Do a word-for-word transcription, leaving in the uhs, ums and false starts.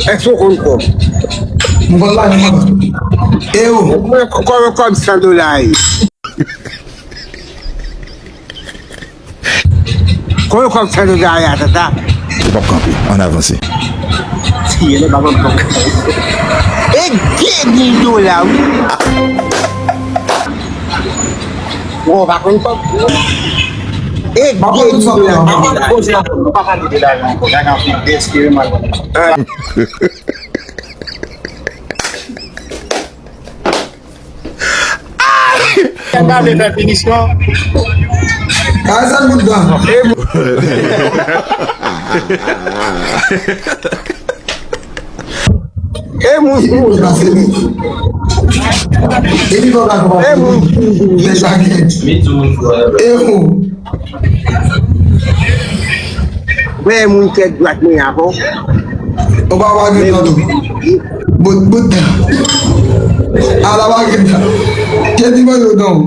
Èske w konn kòb? M konn lajan, mwen. E ou? Mwen, kòb, kòb san dola ye. Konbyen kòb sa nou ta ale a tata? Ou p ap kanpe, ann avanse. Tiye, lè pa konn kòb. E de mil dola, wi. Ou pa konn kòb. E de mil dola. Mwen pa pale de lajan ankò. Lajan se dèske mwen. Mwen pa vle fè pinisyon. Kay sa moun dan. E moun. E moun pase li. E li pa ka konprann. E moun. Nèg pa gen. E moun. Veye moun tèt dwat mwen avè w. Ou pa pa gen tan tou. Bout, bout tan. Ala pa gen tan. Kedi mwen yo non.